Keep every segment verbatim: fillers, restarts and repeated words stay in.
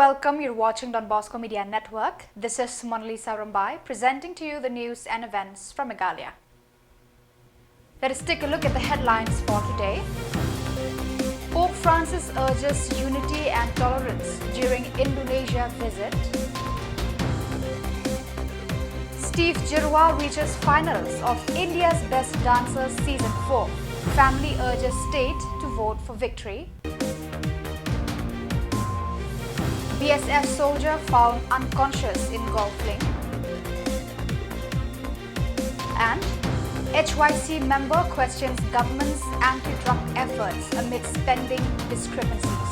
Welcome, you're watching Don Bosco Media Network. This is Monalisa Rumbai, presenting to you the news and events from Meghalaya. Let us take a look at the headlines for today. Pope Francis urges unity and tolerance during Indonesia visit. Steve Jirwa reaches finals of India's Best Dancer Season four. Family urges state to vote for victory. B S F soldier found unconscious in Golf Link. And H Y C member questions government's anti-drug efforts amid spending discrepancies.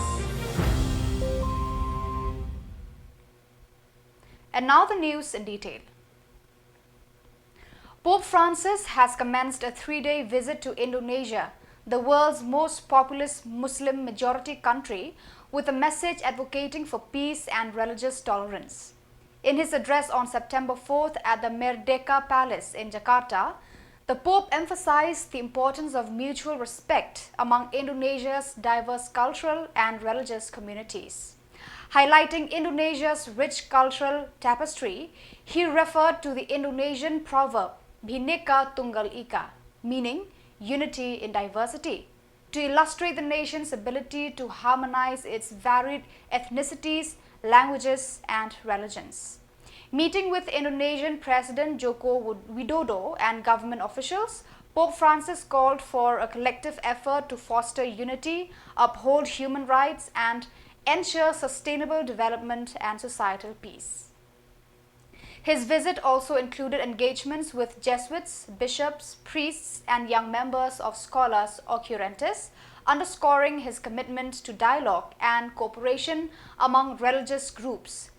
And now the news in detail. Pope Francis has commenced a three-day visit to Indonesia, the world's most populous Muslim majority country, with a message advocating for peace and religious tolerance. In his address on September fourth at the Merdeka Palace in Jakarta, the Pope emphasized the importance of mutual respect among Indonesia's diverse cultural and religious communities. Highlighting Indonesia's rich cultural tapestry, he referred to the Indonesian proverb Bhinneka Tunggal Ika, meaning unity in diversity, to illustrate the nation's ability to harmonize its varied ethnicities, languages, and religions. Meeting with Indonesian President Joko Wid- Widodo and government officials, Pope Francis called for a collective effort to foster unity, uphold human rights, and ensure sustainable development and societal peace. His visit also included engagements with Jesuits, bishops, priests, and young members of Scholas Occurrentes, underscoring his commitment to dialogue and cooperation among religious groups.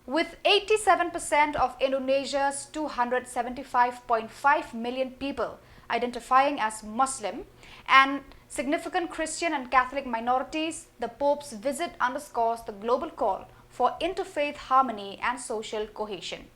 With eighty-seven percent of Indonesia's two hundred seventy-five point five million people identifying as Muslim and significant Christian and Catholic minorities, the Pope's visit underscores the global call for interfaith harmony and social cohesion.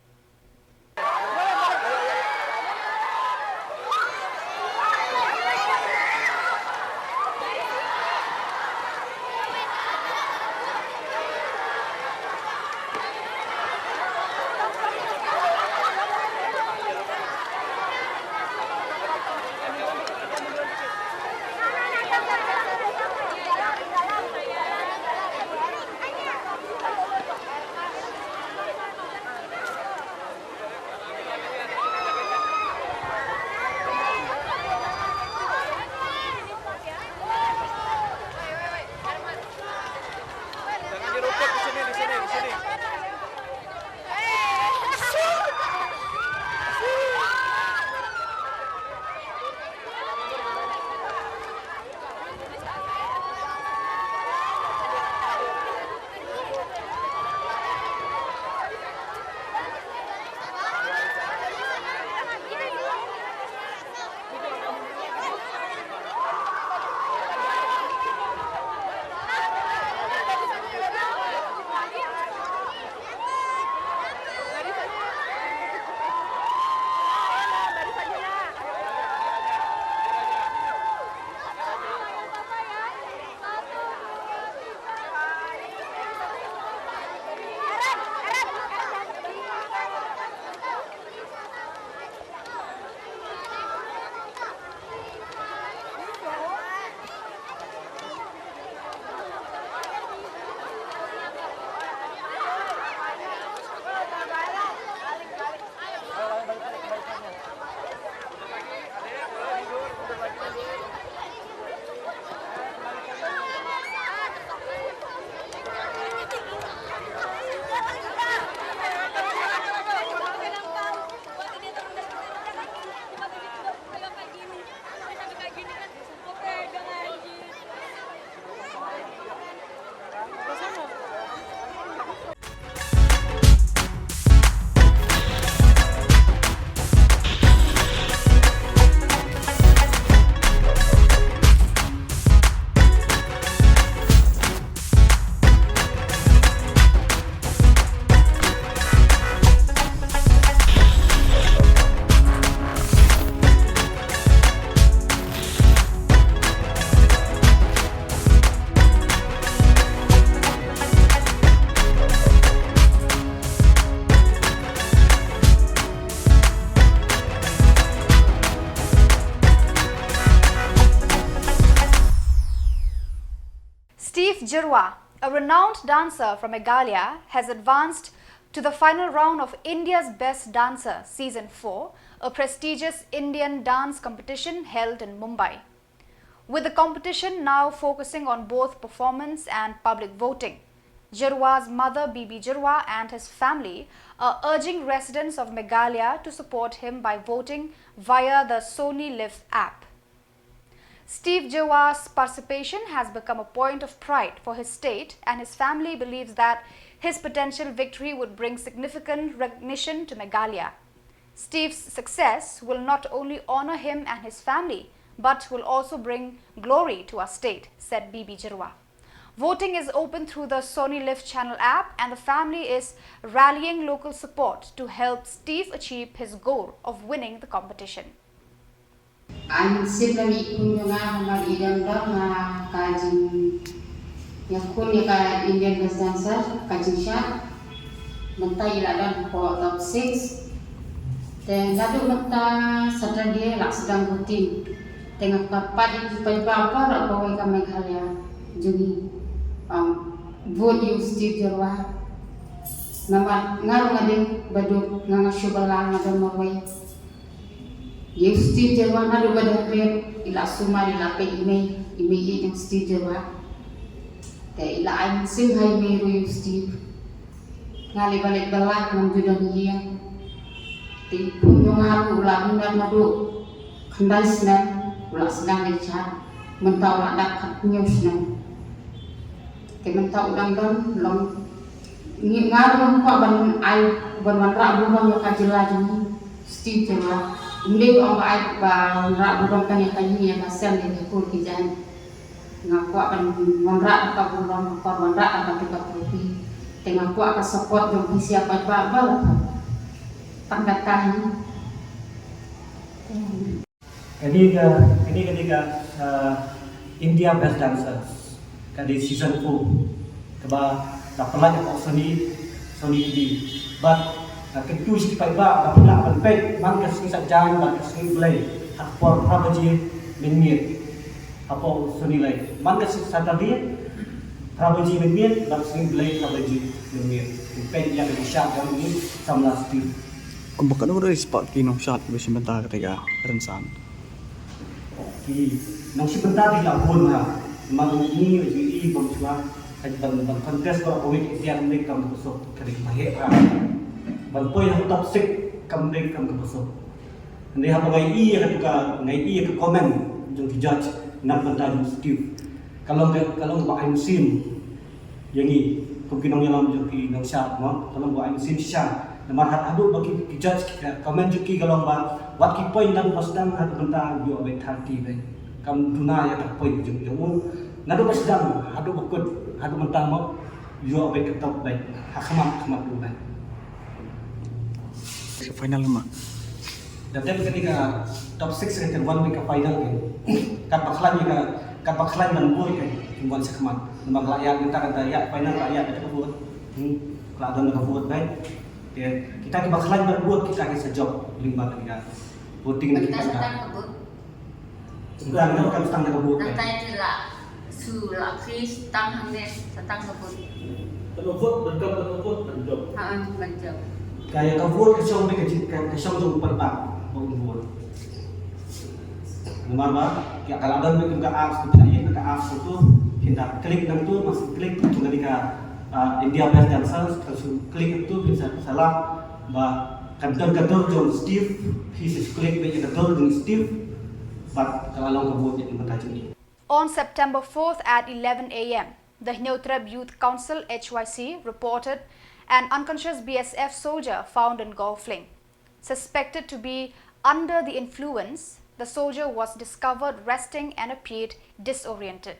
Jyrwa, a renowned dancer from Meghalaya, has advanced to the final round of India's Best Dancer Season four, a prestigious Indian dance competition held in Mumbai. With the competition now focusing on both performance and public voting, Jyrwa's mother, Bibi Jyrwa, and his family are urging residents of Meghalaya to support him by voting via the Sony Liv app. Steve Jyrwa's participation has become a point of pride for his state, and his family believes that his potential victory would bring significant recognition to Meghalaya. Steve's success will not only honor him and his family, but will also bring glory to our state, said Bibi Jyrwa. Voting is open through the Sony Liv Channel app, and the family is rallying local support to help Steve achieve his goal of winning the competition. Ai mynsiem na ngi pun jong nga namar i don don nga ka jing nga khun ïa ka Indian Best Dancer ka jingshad. Mynta i la don hapoh top six. Te naduh mynta Saturday la sdang voting. Te nga kyrpad ïa ki paidbah baroh kawei ka Meghalaya jong ngi. Um, vote ïa u Steve Jyrwa. Namar nga ruh nga dei ba duk nga nga shu ba la nga don marwei. Ïa u Steve Jyrwa naduh ba dang rit i la sumar i la peit i mei, i mei i jong Steve Jyrwa. Te i la ai mynsiem ha i mei ruh ïa u Steve. Nga leh ba leh ba la ngam ju don ïing. Te i pun jong nga ruh u la minot naduh khyndai snem u la sdang leit shad. Mynta u la dap khathynñiew snem. Te mynta u dang don long ngi nga ruh ngam kwah ban ai ban wanrah burom ïa ka jylla jong ngi. Steve Jyrwa. Ym dei ba ong ba ai ba wanrah burom kane ka ïing ïa ka sem ïa ka kur ki jaiñ. Nga kwah ban wanrah ka burom, nga kwah wanrah ka tu ka trophy. Te nga kwah ka support jong phi sha paidbah baroh. Tang kata hi. Kane ka, kane, kane ka, uh, India Best Dancers, ka dei season four, kaba la pynlait hapoh Sony, Sony T V. Bad, uh, kyntu sha ki paidbah ba phi lah ban peit man ka sngi Saitjaiñ bad ka sngi Blei ha ka por phra baje mynmiet hapoh Sony Live. Man ka sngi Saturday phra baje mynmiet bad ka sngi Blei phra baje mynmiet. Peit ïa ka jingshad jong u samla Steve. Kumba katno ka dei spah ki nongshad kiba shim bynta kata ka rynsan? Ki nongshim bynta ki la bun ha. Namar ngi ngi i bym shuwa ban ban contest ba kawei ki tiar ngi kam ka suk ka dei ba heh ha. Ban poi ha top six kam dei kam ka suk. Hynrei haba ngai i ïa ka, ngai i ïa ka comment jong ki judge na ka bynta jong Steve. Ka long ka, ka long ba ai mynsiem ïa ngi kum ki nongïalam jong ki nongshad, mo, ka long ba ai mynsiem shisha. Namar had haduh ba ki, ki judge ki, ka comment jong ki ka long ba wat ki point naduh ba sdang haduh mynta ïoh beit thirty beit. Kam duna ïa ka point jong, jong u. Naduh ba sdang haduh ba kut haduh mynta, mo, ïoh beit ka top beit ha khmat, khmat u beit. Final ma. Da dep kane ka top six ka wan beit ka final ka. Kat ba khlaiñ ka, kat ba khlaiñ ban bud ka wan shakhmat. Namar ka la ïaid mynta ka ïaid final ka ïaid ka bud. Hmm. Ka la don ka bud beit. Kita kiba khlaiñ ban bud kita ki sa jop lyngba kane ka voting na kita. Tang ka, kam tang ka vote. Nang tai te la su la phi tang hangne, tang ka vote. Tang ka vote, ban kam tang ka vote, ban jop. Ha, ban jop. Ka ïa ka vote ka shong beit ka jing ka, ka shong jong u paidbah ba un vote. Namar ba ka la don beit ka apps, ka ïa ka apps tu, phin da click nangtu, mas click tu, ka, ah, India Best Dancers, ka su click tu, phin sa, sa lah ba ka don ka dur jong Steve, phi sa click beit ïa ka dur jong Steve, bad ka la long ka vote ïa ka bynta jong ngi. On September fourth at eleven a m, the Hynñiewtrep Youth Council, H Y C, reported an unconscious B S F soldier found in Golf Link. Suspected to be under the influence, the soldier was discovered resting and appeared disoriented.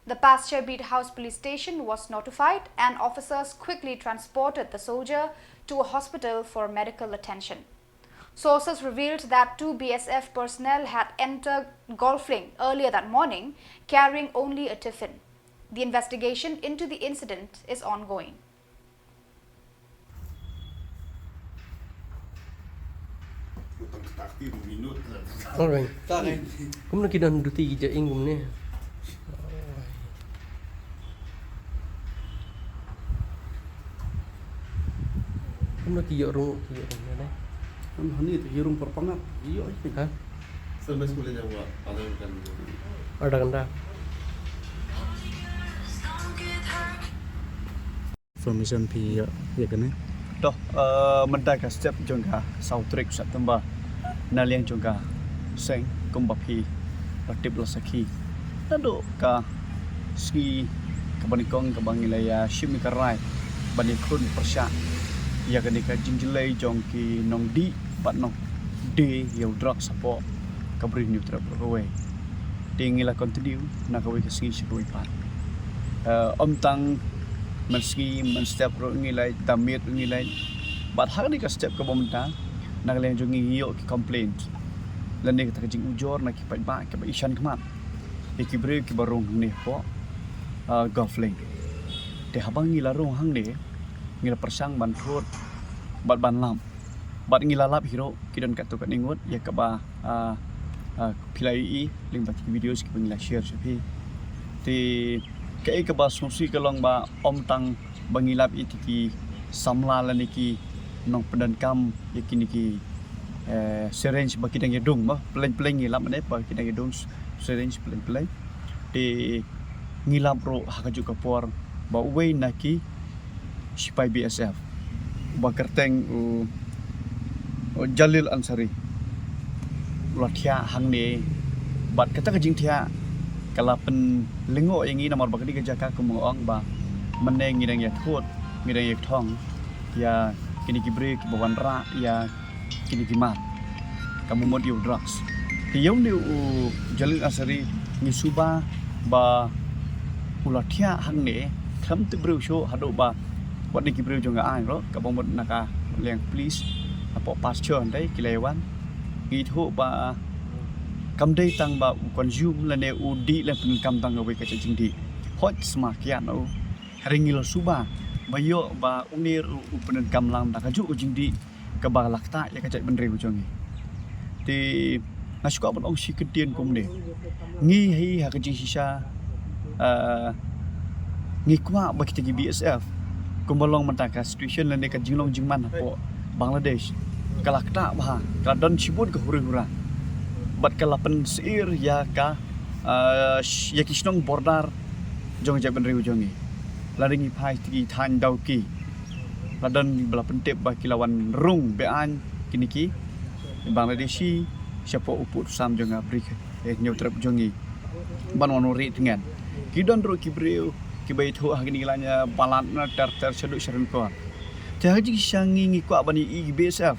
The Pasture Beat House Police Station was notified and officers quickly transported the soldier to a hospital for medical attention. Sources revealed that two B S F personnel had entered Golf Link earlier that morning, carrying only a tiffin. The investigation into the incident is ongoing. Alright. Kumno ki don duty ki ja ing kumne. Kumno ki ïoh rung, ki ïoh rung ne? Am hani te ki rung por pangat, ki ïoh ai. Ha? Sir, best boleh jawab, ada yang kan. Ada kanda. Information phi ïa, ïa kane. Toh, eh, mynta ka step jong ka saw tarik September. Na liang jong ka seng kumba phi la tip la sakhi. Naduh ka sngi kaba nyngkong kaba ngi la ïa shim ïa ka rai ban ïa khun pyrshah ïa kane ka jingjlei jong ki nongdih bad nongdie ïa u drugs hapoh ka Bri Hynñiewtrep kawei. Te ngi la continue na kawei ka sngi sha kawei pat. Eh, ym tang mynsngi mynstep ruh ngi leit, da miet ruh ngi leit. Bad ha kane ka step kaba mynta na ka liang jong ngi ngi ïoh ki complaint lane kata ka jingujor na ki paidbah kiba ishan khmat ïa ki briew kiba rung hangne hapoh, eh, Golf Link. Te haba ngi la rung hangne ngi la pyrshang ban thut bad ban lap. Bad ngi la lap hi ruh, ki don katto katne ngut ïa kaba, ah, ah, phi la ïohi lyngba ki videos kiba ngi la share sha phi. Te kaei kaba sngewsih ka long ba ym tang ba ngi lap ïa ki samla lane ki nongpyndonkam ïa kine ki, eh, syringe ba ki dang ïa dung, ba pleng pleng ngi lap ne ba ki dang ïa dung syringe pleng pleng. Te ngi lap ruh ha kajuh ka por ba uwei na ki sipai B S F ba kyrteng u, u Jalil Ansari u la thiah hangne. Bad kata ka jingthiah ka la pynlyngngoh ïa ngi namar ba kane ka jaka, kum nga ong, ba mynne ngi dang ïa thut, ngi dang ïa kthong ïa kine ki briew kiba wanrah ïa kine ki mat, ka mut ïa u drugs. Te ïa une u Jalil Ansari ngi suba ba u la thiah hangne khlem tip briew shuh haduh ba wat ne ki briew jong ka aiñ ruh, kaba mut na ka liang police hapoh pasture hynrei ki la ïa wan. Ngi ithuh ba kam dei tang ba u consume lane u dih lane pyndonkam tang kawei ka jingdih. Hooid, sma kiad na u. Hynrei ngi la suba ba ïoh ba une ruh u pyndonkam lang da kajuh ka jingdih kaba la ktah ïa ka jaitbynriew jong ngi. Te nga shu kwah ban ong shi kyntien kumne. Ngi hi ha ka jingshisha, ah, ngi kwah ba kita ki B S F, kumba long mynta ka situation lane ka jinglong jingman hapoh Bangladesh, ka la ktah bha, ka la don shibun ka huri hura bad ka la pynsyier ïa ka, ah, sh-, ïa ki shnong border jong ka jaitbynriew jong ngi. Lada ngi phai ki thaiñ Dawki, la don ba la pyntip ba ki la wan rung be-aiñ kine ki Bangladeshi shapoh u pud u sam jong ka Bri Hynñiewtrep jong ngi ban wan rieh tngen. Ki don ruh ki briew kiba ithuh ha kine ki laiñ, eh, Balat na ter ter shaduh Sharinkor. Te ha ka jingshisha ngi ngi kwah ban ïohi ïa ki B S F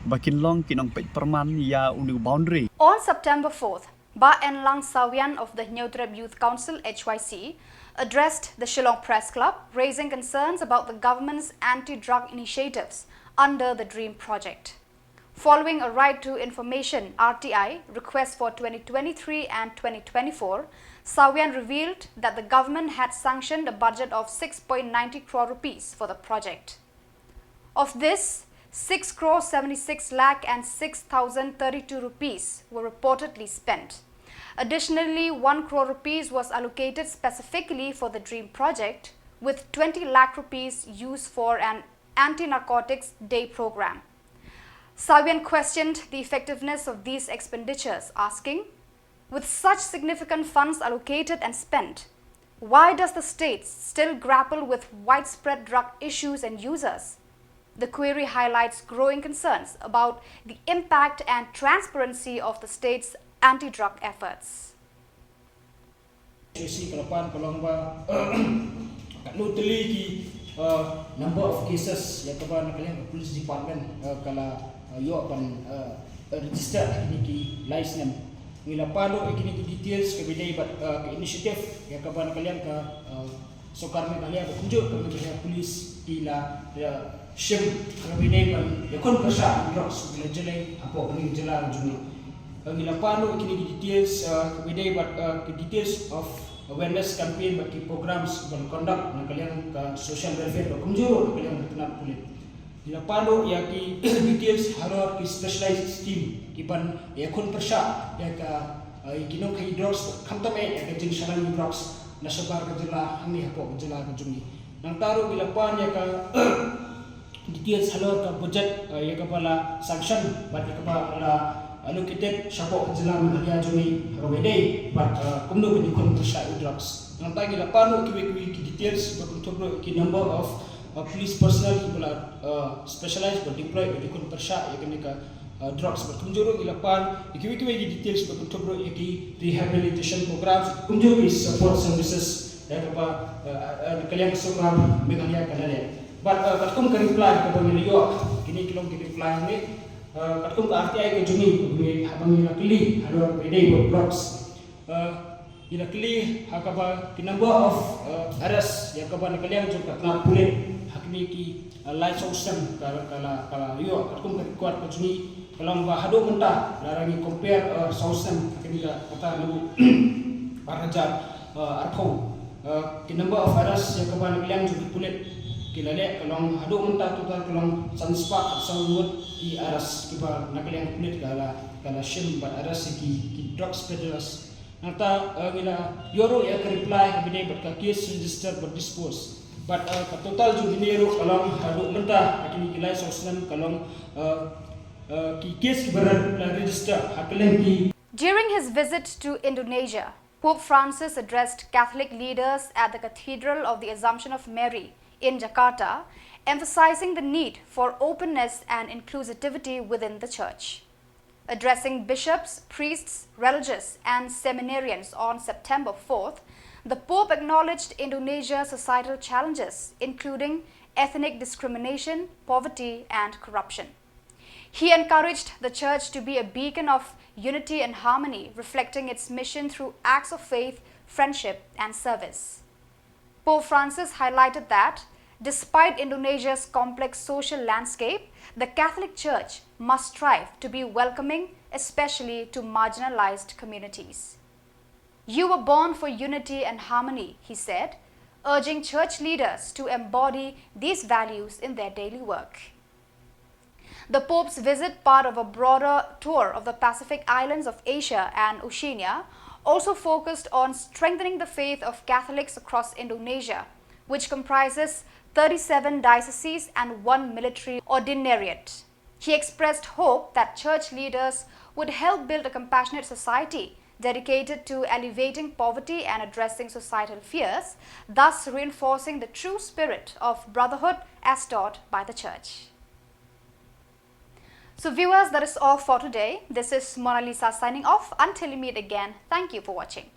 ba kin long ki nongpeit pyrman ïa une u boundary. On September fourth, Bah Enlang Sawian of the Hynñiewtrep Youth Council, H Y C, addressed the Shillong Press Club, raising concerns about the government's anti-drug initiatives under the DREAM project. Following a Right to Information, R T I, request for twenty twenty-three and twenty twenty-four, Sawian revealed that the government had sanctioned a budget of six point ninety crore rupees for the project. Of this, six crore seventy-six lakh and six thousand thirty-two rupees were reportedly spent. Additionally, one crore rupees was allocated specifically for the DREAM project, with twenty lakh rupees used for an anti-narcotics day program. Sawian questioned the effectiveness of these expenditures, asking, "With such significant funds allocated and spent, why does the state still grapple with widespread drug issues and users?" The query highlights growing concerns about the impact and transparency of the state's anti-drug efforts. H Y C ka la pan ka long ba katno tylli ki, uh, number of cases ïa kaba na ka liang ka police department, uh, ka la, uh, ïoh ban, uh, register ha kine ki lai snem. Ngi la pan ruh ïa kine ki details kaba ïadei bad, uh, ka initiative ïa kaba na ka liang ka, uh, sorkar Meghalaya bad kumjuh ka Meghalaya Police ki la, uh, shim kaba ïadei ban ïakhun pyrshah drugs ba la jlei hapoh kane ka jylla ka jong ngi. Ngi la pan ruh ïa kine ki details, uh, kaba ïadei bad, uh, ki details of awareness campaign bad ki programs ban conduct na ka liang ka social welfare bad kumjuh ruh na ka liang ka tnat pulit. Ngi la pan ruh ïa ki details halor ki specialized team ki ban ïakhun pyrshah ïa ka, uh, ïa ki nongkhaïi drugs, khamtam eh ïa ka jingshah lang drugs na shabar ka jylla hangne hapoh ka jylla ka jong ngi. Nangta ruh ngi la pan ïa ka details halor ka budget, uh, ïa kaba la sanction bad ïa kaba la allocated shapoh ka jylla Meghalaya jong ngi ha kaba ïadei bad, uh, kumno kan ïakhun pyrshah ïa u drugs. Nangta ngi la pan ruh kiwei kiwei ki details ba kynthup ruh ïa ki number of, uh, police personnel kiba la, uh, specialize bad deployed ban ïakhun pyrshah ïa kane ka, uh, drugs bad kumjuh ruh ngi la pan ïa kiwei kiwei ki details ba kynthup ruh ïa ki rehabilitation programs kumjuh ki support services ïa kaba, uh, uh, ka liang ka sorkar Meghalaya ka la leh. Bad, uh, katkum ka reply kaba ngi la ïoh, kine ki long ki reply ne, uh, katkum ka R T I ka jong ngi, kaba ngi, haba ngi la kylli halor kaba ïadei bad drugs. Uh, ngi la kylli ha kaba ki number of, uh, arrest ïa kaba na ka liang jong ka tnat pulit ha kine ki, uh, lai saw snem ka, ka la, ka la ïoh, katkum ka record ka jong ngi ka long ba haduh mynta, lada ngi compare, uh, saw snem ha kane ka, kata naduh ar hajar, uh, arphew. Uh, ki number of arrest ïa kaba na ka liang jong ki pulit ki la leh ka long haduh mynta total ka long san spah khatsaw ngut ki arrest kiba na ka liang pulit ka la, ka la shim bad arrest ïa ki, ki drugs peddlers. Nangta, uh, ngi la ïoh ruh ïa ka reply kaba ïadei bad ka case register bad dispose. Bad, uh, ka total jong kine ruh ka long haduh mynta ha kine ki lai saw snem ka long, uh, uh, ki case kiba la register ha kylleng ki. During his visit to Indonesia, Pope Francis addressed Catholic leaders at the Cathedral of the Assumption of Mary in Jakarta, emphasizing the need for openness and inclusivity within the Church. Addressing bishops, priests, religious, and seminarians on September fourth, the Pope acknowledged Indonesia's societal challenges, including ethnic discrimination, poverty, and corruption. He encouraged the Church to be a beacon of unity and harmony, reflecting its mission through acts of faith, friendship, and service. Pope Francis highlighted that, despite Indonesia's complex social landscape, the Catholic Church must strive to be welcoming, especially to marginalized communities. "You were born for unity and harmony," he said, urging church leaders to embody these values in their daily work. The Pope's visit, part of a broader tour of the Pacific islands of Asia and Oceania, also focused on strengthening the faith of Catholics across Indonesia, which comprises thirty-seven dioceses and one military ordinariate. He expressed hope that church leaders would help build a compassionate society dedicated to alleviating poverty and addressing societal fears, thus reinforcing the true spirit of brotherhood as taught by the Church. So viewers, that is all for today. This is Mona Lisa signing off. Until we meet again, thank you for watching.